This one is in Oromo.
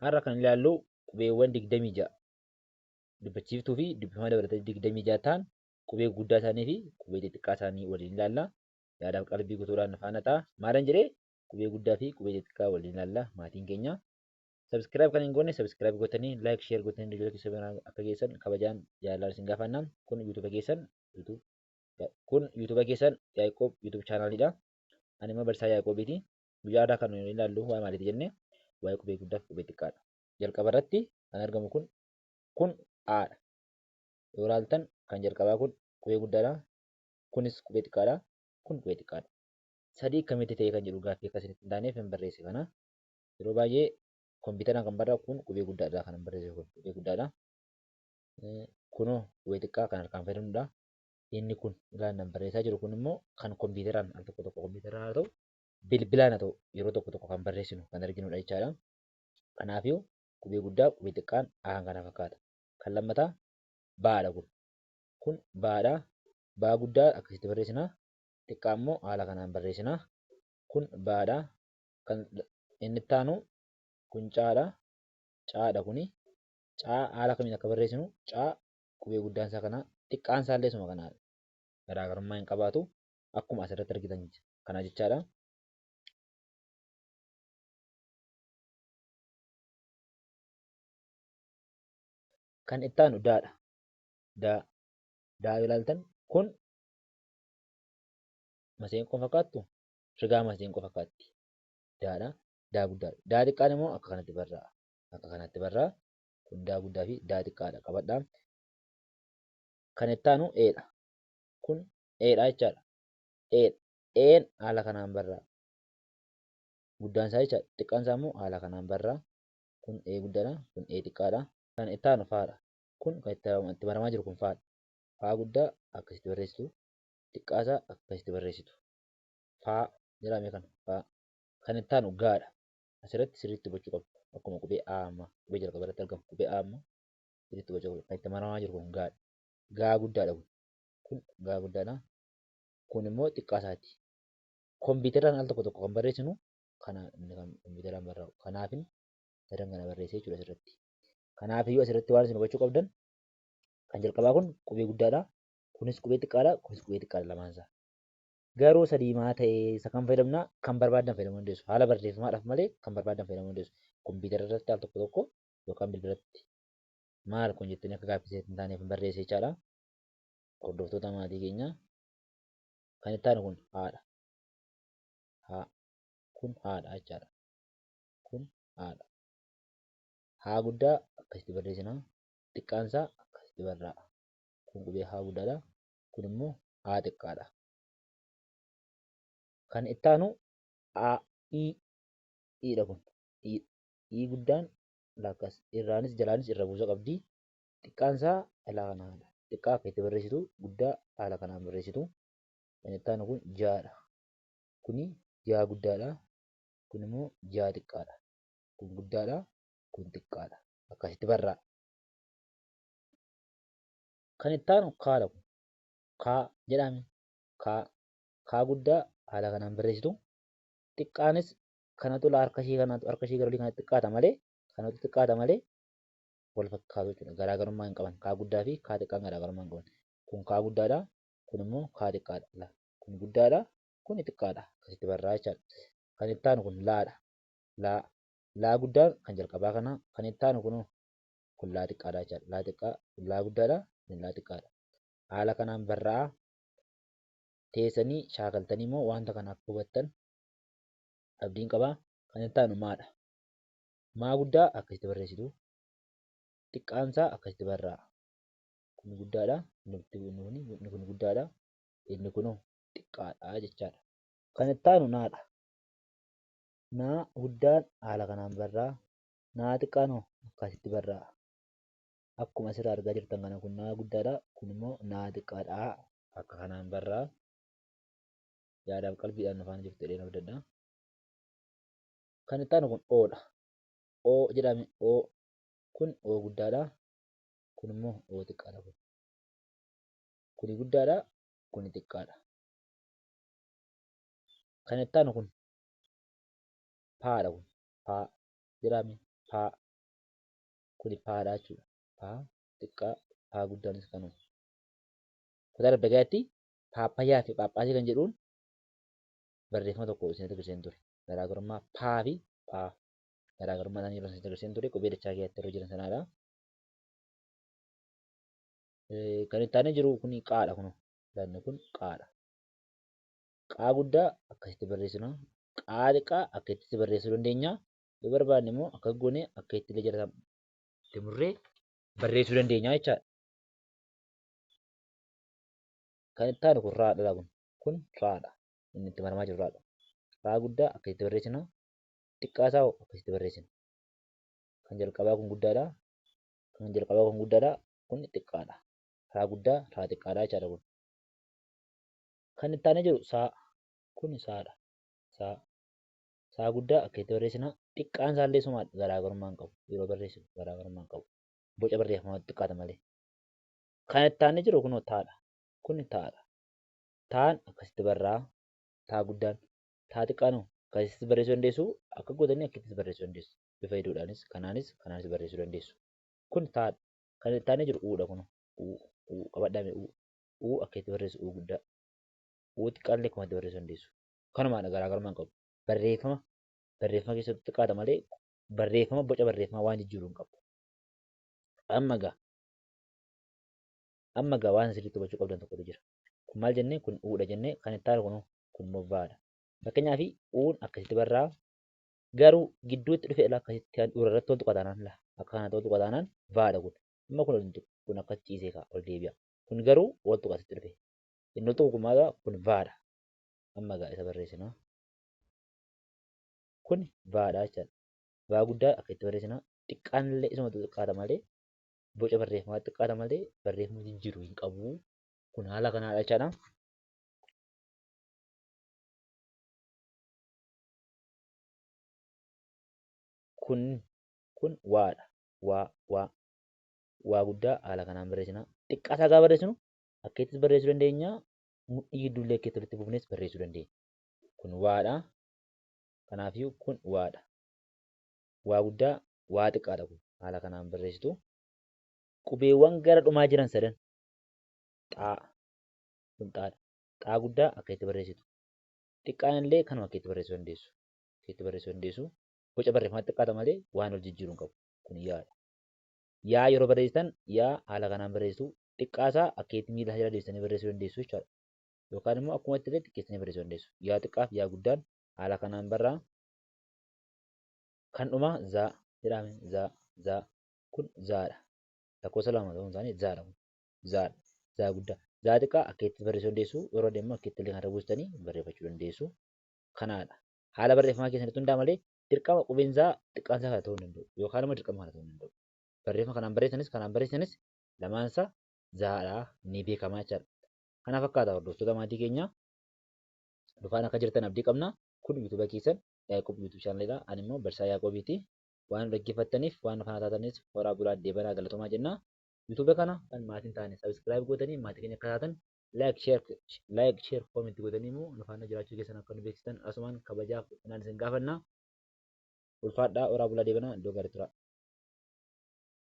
Har'a kan ilaallu qubeewwan 26 dubbachiiftuu fi dubbifama dabalatee 26 ta'an qubee guddaa isaanii fi qubee xixiqqaa isaanii waliin ilaalla. Yaadaaf qalbii guutuudhaan nu faana ta'a. Maalan jedhee qubee guddaa fi qubee xixiqqaa waliin ilaalla maatiin keenya. Subscribe kan hin goone subscribe gootanii like share gootanii hiriyoota keessan biraan akka geessan kabajaan jaalalaan isin gaafanna. Kun YouTube keessan YouTube kun YouTube keessan Yaaqoob YouTube channelidha. Ani immoo barsiisaa Yaaqoobiiti. Guyyaa har'aa kan nuyi ilaallu waa'ee maaliiti jenne waa'ee qubee guddaa fi qubee xiqqaadha. Jalqaba irratti kan argamu kun A dha. Yoo ilaaltan kan jalqabaa kun qubee guddaadha. Kunis qubee xiqqaadha. Kun qubee xiqqaadha. Sadii akkamitti ta'e kan jedhu gaaffii akka isinitti hin taaneef hin barreesse kana. Yeroo baay'ee kompiitaraan kan barraa'u kun qubee guddaadha kan barreesse kun qubee guddaadha. Kunoo qubee xiqqaa kan harkaan fayyadamnudha. Inni kun ilaalan barreessaa jiru kun immoo kan kompiitaraan al tokko tokko kompiitaraan haa ta'u bilbilaan haa ta'u yeroo tokko tokko kan barreessinu kan arginudha jechaadha. Kanaafiyyuu qubee guddaa qubee xiqqaan aan kana fakkaata. Kan lammataa baadha kun. Kun baadha. Baa guddaa akkasitti barreessina. Xiqqaa immoo haala kanaan barreessina. Kun baadha. Kan inni itti aanu kun caadha. Caadha kuni. Caa haala kamiin akka barreessinu caa qubee guddaan isaa kana xiqqaan isaa illee isuma kanaadha. Garaagarummaa hin qabaatu. Akkuma asirratti argitan kana jechaadha. Kan itti aanu daadha. Daa. Daa yoo ilaaltan kun maseenqoo fakkaattu rigaa maseenqoo fakkaatti. Daadha. Daa guddaadha. Daa xiqqaan immoo akka kanatti barraa'a. Akka kanatti barraa'a. Kun daa guddaa fi daa xiqqaadha. Qabadhaa. Kan itti aanu eedha. Kun eedha jechaadha. Eedha. Een haala kanaan barraa'a. Guddaan isaa jechaadha. Xiqqaan isaa immoo haala kanaan barraa'a. Kun ee guddaadha. Kun ee xiqqaadha. Kan itti aanu faadha. Kun kan itti maramaa jiru kun faadha. Faa guddaa akkasitti barreessitu. Xiqqaa isaa akkasitti barreessitu. Faa jedhame kana faa. Kan itti aanu gaadha. Asirratti sirriitti hubachuu qabdu. Akkuma qubee A ammaa qubee jalqaba irratti argamu qubee A ammaa sirriitti hubachuu qabdu. Kan itti maramaa jiru kun gaadha. Gaa guddaadha kun. Kun gaa guddaadha. Kun immoo xiqqaa isaati. Kompiitaraan al tokko tokko kan barreessinu kana inni kan kompiitaraan barraa'u. Kanaafin sadan kana barreessee jechuudha asirratti. Kanaafiyyuu asirratti waan isin hubachuu qabdan kan jalqabaa kun qubee guddaadha. Kunis qubee xiqqaadha. Kunis qubee xiqqaadha lamaan isaa. Garuu sadii maa ta'e isa kam fayyadamna kan barbaadan fayyadamuu dandeessu. Haala barreeffamaadhaaf malee kan barbaadan fayyadamuu dandeessu. Kompiitara irratti al tokko tokko yookaan bilbilatti maal kun jettanii akka gaaffii hin taaneef hin barreesse jechaadha. Hordoftoota maatii keenyaa kan itti aanu kun haadha. Haa kun haadha jechaadha. Kun haadha. Haa guddaa akkasitti barreessina. Xiqqaan isaa akkasitti barraa'a. Kun qubee haa guddaadha. Kun immoo haa xiqqaadha. Kan itti aanu a i i dha kun. I i guddaan lakkas irraanis jalaanis irra buusa qabdi. Xiqqaan isaa ilaa kanaadha. Xiqqaa akka itti barreessitu guddaa haala kanaan barreessitu. Kan itti aanu kun jaadha. Kuni jaa guddaadha. Kun immoo jaa xiqqaadha. Kun guddaadha. Kun xiqqaadha. Akkasitti barraa'a. Kan itti aanu kaadha kun. Kaa jedhame. Kaa. Kaa guddaa haala kanaan barreessitu. Xiqqaanis kanatu harka ishee kanatu harka ishee gara olii kanatti xiqqaata malee kanatu xiqqaata malee wal fakkaatu jechuudha. Garaagarummaa hin qaban. Kaa guddaa fi kaa xiqqaan garaagarummaa hin qaban. Kun kaa guddaadha. Kun immoo kaa xiqqaadha. Kun guddaadha. Kun xiqqaadha. Akkasitti barraa jechaadha. Kan itti aanu kun laadha. Laa. Laa guddaan kan jalqabaa kana. Kan itti aanu kunoo kun laa xiqqaadha jechaadha. Laa xiqqaa kun laa guddaadha. Kun laa xiqqaadha. Haala kanaan barraa teessanii shaakaltanii immoo wanta kana akka hubattan abdiin qaba. Kan itti aanu maadha. Maa guddaa akkasitti barreessitu. Xiqqaan isaa akkasitti barraa'a. Kun guddaadha. Inni kun guddaadha. Inni kunoo xiqqaadha jechaadha. Kan itti aanu naadha. Naa guddaan haala kanaan barraa'a. Naa xiqqaan hoo akkasitti barraa'a. Akkuma asirraa argaa jirtan kana kun naa guddaadha. Kun immoo naa xiqqaadha. Akka kanaan barraa'a. Yaadaaf qalbiidhaan nu faana jirtu jedheen abdadha. Kan itti aanu kun oodha. O jedhame O kun O guddaadha. Kun immoo O xiqqaadha kun. Kuni guddaadha. Kuni xiqqaadha. Kan itti aanu kun paadha kun. Paa jedhame paa. Kuni paadha jechuudha. Paa xiqqaa paa guddaanis kanuma. Kutaa darbe keessatti paappayyaa fi phaaphaasii kan jedhuun barreeffama tokko isinitti agarsiiseen ture. Garaagarummaa paa fi phaa garaagarummaa isaanii yeroo isinitti agarsiiseen ture qubee dachaa keessatti yeroo jiran sanaadha. Kan itti aanee jiru kun qaadha kun. Inni kun qaadha. Qaa guddaa akkasitti barreessina. Qaa xiqqaa akkasitti barreessuu dandeenya. Yoo barbaanne immoo akka goone akka itti illee jala itti murree barreessuu dandeenya jechaadha. Kan itti aanu kun raadha kun. Kun raadha. Inni itti maramaa jiru raadha. Raa guddaa akkasitti barreessina. Xiqqaa isaa hoo akkasitti barreessina. Kan jalqabaa kun guddaadha. Kan jalqabaa kun guddaadha. Kun xiqqaadha. Raa guddaa raa xiqqaadha jechaadha kun. Kan itti aanee jiru saa. Kun saadha. Saa. Saa guddaa akka itti barreessina. Xiqqaan isaallee sumaadha. Garaagarummaa hin qabu. Yeroo barreessinu garaagarummaa hin qabu. Boca barreeffamaatti xiqqaata malee. Kan itti aanee jiru kunoo taadha. Kun taadha. Taan akkasitti barraa. Taa guddaan. Taa xiqqaan hoo akkasitti barreessuu dandeessu. Akka gootanii akkasittis barreessuu dandeessu. Bifa iduudhaanis kanaanis kanaanis barreessuu dandeessu. Kun taadha. Kan itti aanee jiru uudha kunoo. Uu. Uu qabadhaa mee uu. Uu akka itti barreessu uu guddaa. Uu xiqqaallee akkuma itti barreessuu dandeessu. Kanumaadha garaagarummaa hin qabu. Barreeffama barreeffama keessatti xiqqaata malee barreeffama boca barreeffamaa waan jijjiiru hin qabu. Amma gaa amma gaa waan sirriitti hubachuu qabdan tokkotu jira. Kun maal jennee kun uudha jennee kan itti aanu kunoo kun immoo vaadha. Fakkeenyaaf uun akkasitti barraa garuu gidduutti dhufee ilaa akkasitti handhuura irratti ol tuqa taanaan laa akka kanatti ol tuqa taanaan vaadha kun. Amma kun ol hin tuqu kun akkas ciisee ka'a ol deebi'a. Kun garuu ol tuqa asitti dhufe. Inni ol tuqu kun maal kun vaadha. Amma egaa isa barreessina. Kun vaadha jechaadha. Vaa guddaa akka itti barreessina. Xiqqaan illee isumatu xiqqaata malee boca barreeffamaa xiqqaata malee barreeffama jijjiiru hin qabu. Kun haala kanaadha jechaadha. Kun kun waadha. Waa waa waa guddaa haala kanaan barreessina. Xiqqaa isaa gaafa barreessinu akka ittis barreessuu dandeenya. Mudhii gidduullee akka itti walitti buufnes barreessuu dandeenya. Kun waadha. Kanaafiyyuu kun waadha. Waa guddaa waa xiqqaadha kun haala kanaan barreessitu. Qubeewwan gara dhumaa jiran sadan xaa kun xaadha. Xaa guddaa akka itti barreessitu. Xiqqaan illee kanuma akka itti barreessuu dandeessu. Akka itti barreessuu dandeessu. Boca barreeffamaa xiqqaata malee waan wal jijjiiru hin qabu. Kun yaadha. Yaa yeroo barreessitan yaa haala kanaan barreessitu. Xiqqaasaa akka itti miila jala deebistanii barreessuu dandeessu jechaadha. Yookaan immoo akkuma itti illee xiqqeessanii barreessuu dandeessu. Yaa xiqqaaf yaa guddaan haala kanaan barraa. Kan dhumaa zaa jedhame zaa zaa kun zaadha. Lakkoofsa lama ta'uun isaanii zaadha kun zaadha. Zaa guddaa. Zaa xiqqaa akka itti barreessuu dandeessu. Yeroo deemu akka itti illee kan irra buustanii barreeffachuu dandeessu. Kanaadha. Haala barreeffamaa keessanitti hundaa malee dirqama qubeen zaa xiqqaan isaa kana ta'uu hin danda'u. Yookaan immoo dirqama kana ta'uu hin danda'u. Barreeffama kanaan barreessanis kanaan barreessanis lamaan isaa zaadha ni beekama jechaadha. Kana fakkaata hordoftoota maatii keenyaa. Dhufaan akka jirtan abdii qabna. Kun yuutuuba keessan Yaaqoob YouTube channel dha. Ani immoo Barsiisaa Yaaqoobiiti. Waan nu dhaggeeffattaniif waan nu faana taataniif horaa bulaa deebanaa galatoomaa jenna. YouTube kana kan maatii hin taane subscribe gootanii maatii keenya akka taatan like share like share comment gootanii immoo nu faana jiraachuu keessan akka nu beeksistan asumaan kabajaaf ulfinaan isin gaafanna. Ulfaadhaa horaa bulaa deebanaa iddoo gaarii turaa.